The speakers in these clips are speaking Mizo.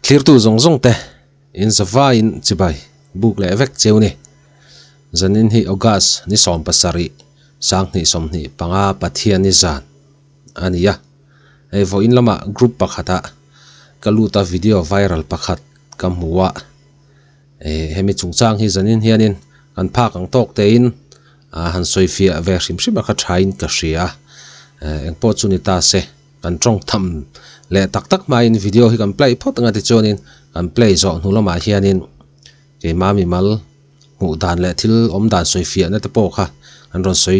Thlirtu zawng zawng te in zavaiin chibai buk leh vek cheu ni. Zanin hi August ni 70 2025 Pathian ni zan a ni a. Hei vawiin lamah group pakhatah ka lut a video viral pakhat ka hmu a. Hemi chungchang hi zanin hianin kan phak ang tawk tein han sawifiah ve hrim hrim a kha thain ka hria a. Engpawh chu ni ta se. Kan tawng tham leh tak tak hmain video hi kan play phawt anga tichuanin kan play zawh hnu lamah hianin keimah mimal hmuh dan leh thil awm dan sawi fiahna te pawh kha an rawn sawi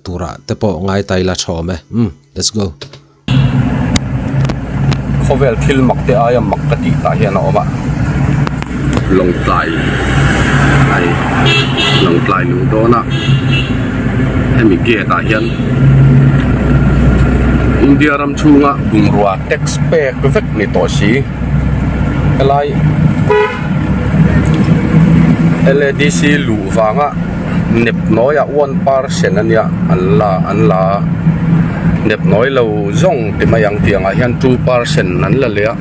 turah te pawh ngai ta ila tha awm e umm let's go. Khawvel thil mak te aia mak ka tih tah hian a awm a, Lawngtlai ai Lawngtlai luh dawna hemi gate ah hian India ram chhunga bungrua tax pek vek ni tawh si helai L A D C luh vanga nepnawi ah one percent ania an la an la nepnawi lo zawng ti mai ang tiang ah hian 2% an la leh a.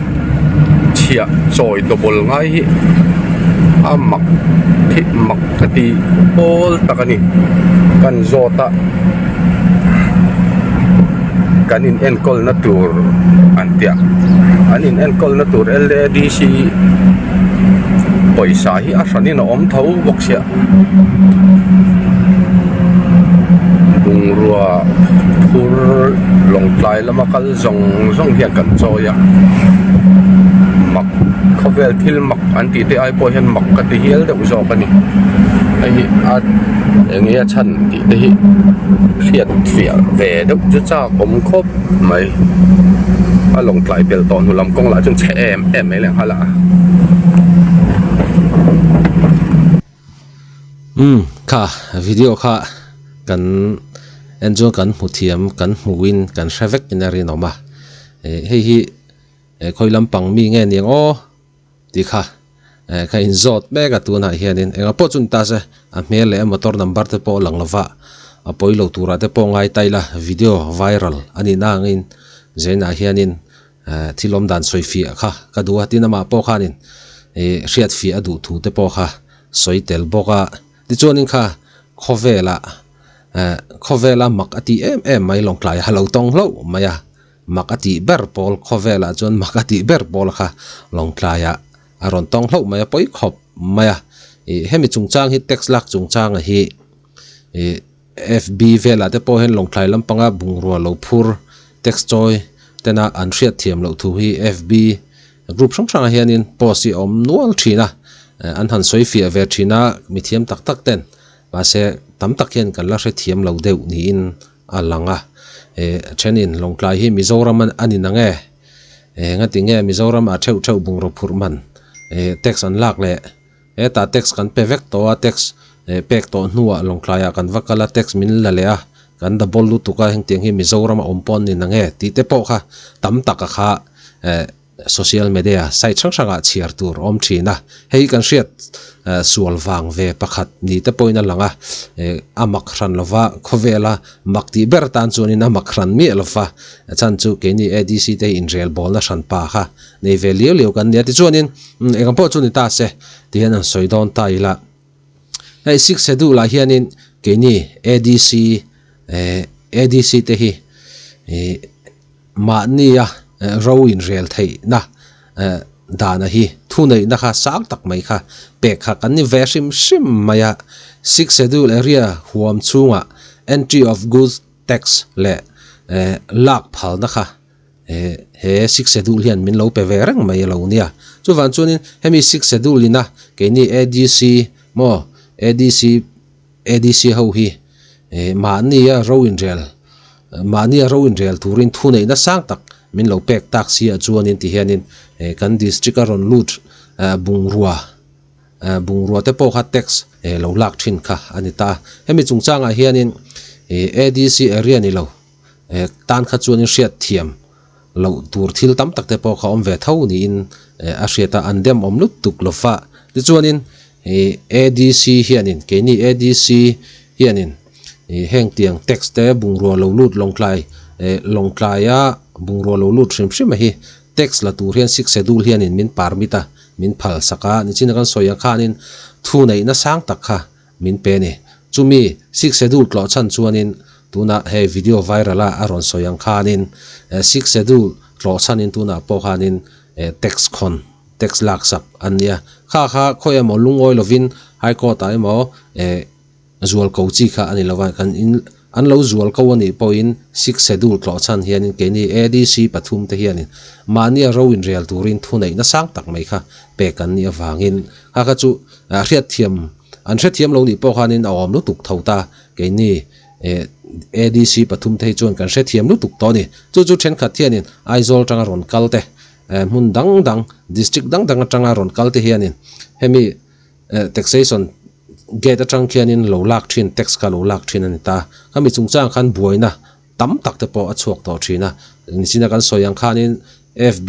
Chhiah chawi double ngai hi a mak thih mak ka ti pawl tak a ni kan zawt a kan in enkawl na tur an tia an in enkawl na tur L A D C pawisa hi a hran in a awm tho bawk sia bungrua phur lawngtlai lama kal zawng zawng hian kan chawi a mak khawvel thil mak an tih te ai pawh hian mak ka ti hial deuh zawk a ni hei hi a eng nge a chhan tih te hi hriat fiah ve deuh chu chak awm khawp mai a lawng tlai pel tawh hnu lam kawng lah chuan chhe em em mai leh nghal a. Umm kha video kha kan en chuan kan hmu thiam kan hmuhin kan hre vek in a rinawm a eh hei hi eh khawi lampang mi nge niang aw tih kha eh ka inzawt mek a tunah hianin engah pawh chu ni ta se a hmel leh a motor number te pawh a lang lova a pawi lo turah te pawh ngai ta ila video viral a nih na angin zainah hianin Eh thil awm dan sawi fiah kha ka duh a, tin amah pawh khanin ih hriat fiah a duh thu te pawh kha sawi tel bawk a. Tichuanin kha khawvela eh khawvela mak a tih em em mai Lawngtlai a lo tawng hlauh mai a, mak a tih ber pawl khawvelah chuan mak a tih ber pawl kha Lawngtlaiah a rawn tawng hlauh mai a, pawi khawp mai a. Ih hemi chungchang hi tax lak chungchanga hi ih FB velah te pawh hian Lawngtlai lampanga bungrua lo phur text chawi tena an hriat thiam loh thu hi FB group hrang hrangah hianin post hi a awm nual thin a, an han sawi fiah ve thin a mithiam tak tak ten mahse tam tak hian kan la hrethiam lo deuh niin a lang a, eh thenin Lawngtlai hi Mizoram a ni nang e, eh ngati nge Mizoram ah theuh theuh bungraw phurh man eh text an lak leh. Hetah tax kan pe vek tawh a, tax pek tawh hnuah Lawngtlaiah kan va kal a, tax min la leh a, kan double lutuk a, hengtiang hi Mizoram a awm pawh an ni nang e tih te pawh kha tam taka kha social media site hrang hrangah chhiar tur a awm thin a. Hei kan hriat sual vang ve pakhat ni te pawhin a lang a, a mak hran lova khawvela mak tih ber tan chuanin a mak hran miah lova, a chhan chu keini ADC te hi inrelbawlna hran pa kha nei ve liau liau kan nia tichuanin engah pawh chu ni ta se ti hian an sawi dawn ta ila hei six schedule ah hianin keini A D C eh A D C te hi ih mahnia ro inrel theihna eh dana hi thuneihna kha sang tak mai kha pek kha kan ni ve hrim hrim mai a six schedule area huam chhungah entry of goods tax leh eh lak phalna kha. Eh he six schedule hian min lo pe ve reng mai alo nia. Chuvang chuanin hemi six schedule ina keini A D C maw A D C A D C ho hi eh mahnia ro inrel mahnia ro inrel turin thuneihna sang tak min lo pek tak si ah chuanin ti hianin eh kan district a rawn lut eh bungrua eh bungrua te pawh kha tax eh lo lak thin kha a ni ta. Hemi chungchangah hianin eh A D C area ni lo. Eh tan kha chuanin hriat thiam loh tur thil tam tak te pawh kha awm ve tho niin eh a hriat a, an dem awm lutuk lo fa. Tichuanin ih A D C hianin keini A D C hianin ih heng tiang tax te bungrua lo lut Lawngtlai eh Lawngtlaia. Bungrua lo lut hrim hrim a hi tax la tur hian six schedule hianin min permit a, min phal sak a, nichina kan sawi ang khanin thu neihna sang tak kha min pe a ni. Chumi six schedule tlawh chhan chuanin tunah hei video viral a a rawn sawi ang khanin six schedule tlawh chhanin tunah pawh khanin tax khawn tax lak sak an nia. Kha kha khawi emaw lungawi lovin high court ah emaw Zual ko chi kha a ni lo a, kan in an lo zual ko a nih pawhin Sixth Schedule tlawh chhan hianin keini ADC pathum te hianin mahnia ro inrel turin thuneihna sang tak mai kha pek an nih avangin kha kha chu hriatthiam an hrethiam lo nih pawh khanin a awm lutuk tho ta, keini ADC pathum te hi chuan kan hrethiam lutuk tawh a ni. Chu chu thenkhat hianin Aizawl atanga rawn kal te, hmun dang dang district dang dang atanga rawn kal te hianin hemi Taxation gate atang khianin lo lak thin tax kha lo lak thin a ni ta. Khami chungchang khan buaina tam tak te pawh a chhuak tawh thin a. Nichina kan sawi ang khanin FB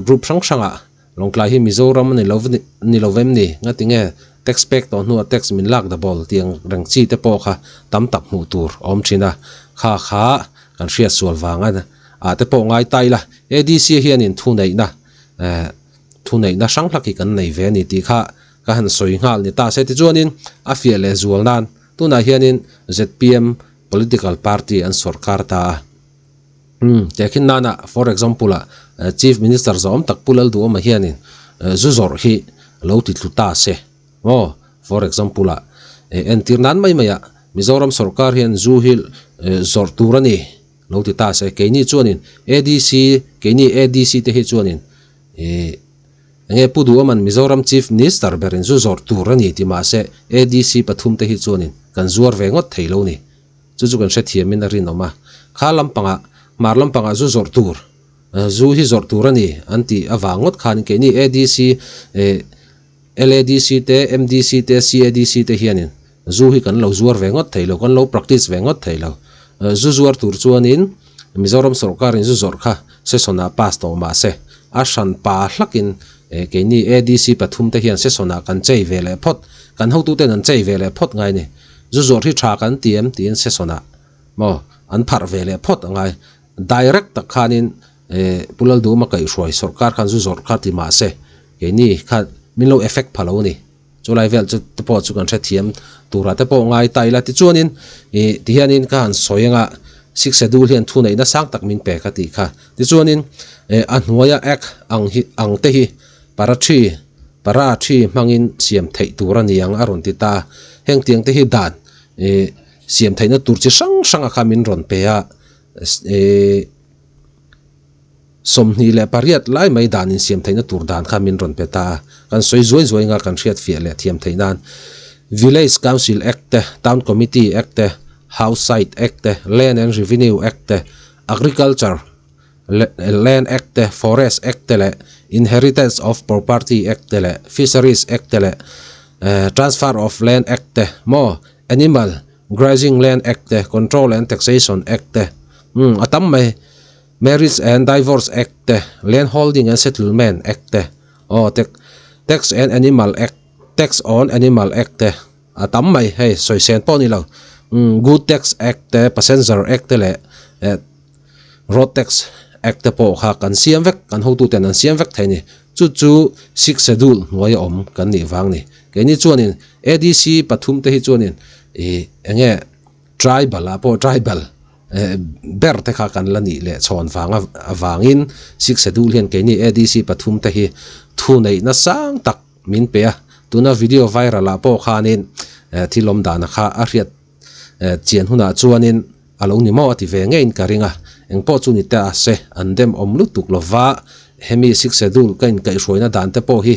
group hrang hrangah Lawngtlai hi Mizoram a ni lo ni lo vem ni? Ngati nge tax pek tawh hnuah tax min lak double tih ang reng chi te pawh kha tam tak hmuh tur a awm thin a. Kha kha kan hriat sual vang a ah te pawh ngai ta ila. ADC hianin thuneihna Thuneihna hrang hlak hi kan nei ve a ni tih kha ka han sawi nghal ni ta se. Tichuanin a fiah leh zual nan tunah hianin zpm political party an sawrkar ta a. Umm tehkhin nana for example ah Chief Minister zawm tak Pu Lalduhawma hianin zu zawrh hi lo ti tlu ta se maw for example ah entir nan mai mai ah Mizoram sawrkar hian zu hi zawrh tur a ni lo ti ta se. Keini chuanin ADC keini ADC te hi chuanin Ih, enge Pu Duhawman Mizoram Chief Minister berin zu zawrh tur a ni ti mahse ADC pathum te hi chuanin kan zuar ve ngawt thei lo ni. Chu chu kan hrethiamin a rinawm a. Kha lampangah, hmar lampangah zu zawrh tur, zu hi zawrh tur a ni an tih avang ngawt khanin keini ADC, ih, LADC te, MDC te, CADC te hianin zu hi kan lo zuar ve ngawt thei lo, kan lo practice ve ngawt thei lo. Zu zuar tur chuanin Mizoram sawrkarin zu zawrh kha session-ah pass tawh mah se, a hran pa hlakin keini ADC pathum te hian session-ah kan chei ve leh phawt, kan hotuten an chei ve leh phawt ngai ni. Zu zawrh hi tha kan ti em tiin session-ah maw an pharh ve leh phawt a ngai. Direct tak khanin Pu Lalduhma kaihhruai sawrkar khan zu zawrh kha ti mah se, keini kha min lo effect pha lo a ni. Chulai vel chu te pawh chu kan hrethiam turah te pawh ngai ta ila. Tichuanin ih tihianin ka han sawi anga Sixth Schedule hian thuneihna sang tak min pe ka tih kha. Tichuanin eh a hnuaia Act ang hi ang te hi para thi para thi hmangin siam theih tur a ni ang a rawn ti ta. Heng tiang te hi dan ih siam theihna tur chi hrang hranga kha min rawn pe a ih. 28 lai mai dan insiam theihna tur dan kha min rawn pe ta a, kan sawi zuai zuai nga kan hriat fiah leh thiam theih nan Village Council Act te, Town Committee Act te, House Site Act te, Land and Revenue Act te, Agriculture Land Act te, Forest Act te leh Inheritance of Property Act te leh Fisheries Act te leh Transfer of Land Act te maw Animal Grazing Land Act te, Control and Taxation Act te, umm a tam mai. Marriage and Divorce Act te, Land Holding and Settlement Act te, aw te Tax and Animal Act, Tax on Animal Act te a tam mai hei sawi sen pawh a ni lo. Umm Good Tax Act te, Passenger Act te leh eh Road Tax Act te pawh kha kan siam vek, kan hotuten an siam vek thei a ni. Chu chu Sixth Schedule hnuaia awm kan nih vang a ni. Keini chuanin ADC pathum te hi chuanin ih eng nge Tribal ah pawh tribal ber te kha kan la nih leh chhawn vang avangin Sixth Schedule hian keini ADC pathum te hi thu neihna sang tak min pe a, tuna video viral ah pawh khanin thil awm dana kha a hriat chian hunah chuanin a lo ni maw a ti ve ngeiin ka ring a, engpawh chu ni ta se an dem awm lutuk lova hemi Sixth Schedule ka inkaihhruaina dan te pawh hi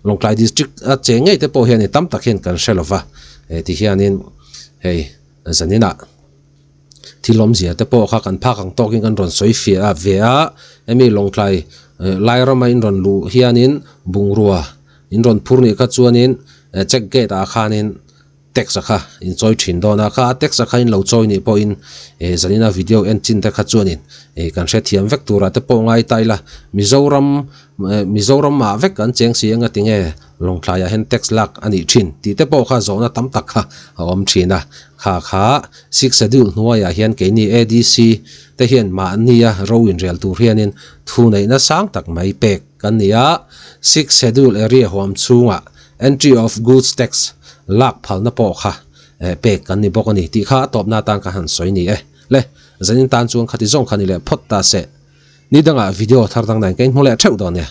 Lawngtlai District a cheng ngei te pawh hian tam tak hian kan hre lova ti hianin Hei zaninah thil awmzia te pawh kha kan phak ang tawkin kan rawn sawi fiah a ve a, hemi Lawngtlai Lairama in rawn luh hianin bungrua in rawn phur nih kha chuanin check gate ah khanin tax a kha in chawi thin dawn a, kha tax a kha in lo chawi nih pawhin zanina video en chin te kha chuanin kan hrethiam vek turah te pawh ngai ta ila Mizoram Mizoram ah vek an cheng si anga tinge. Lawngtlaiah hian tax lak a nih thin tih te pawh kha zawhna tam tak kha a awm thin a. Kha kha Sixth Schedule hnuaiah hian keini ADC te hian mahnia ro inrel tur hianin thuneihna sang tak mai pek kan ni a. Sixth Schedule area huam chhungah Entry of Goods Tax lak phalna pawh kha pek kan ni bawk a ni tih kha a tawpna atan ka han sawi ni e. Le, zanin tan chuan khati zawng kha ni leh phawt ta se. Ni dangah video thar dang dahin ka inhmu leh theuh dawn nia.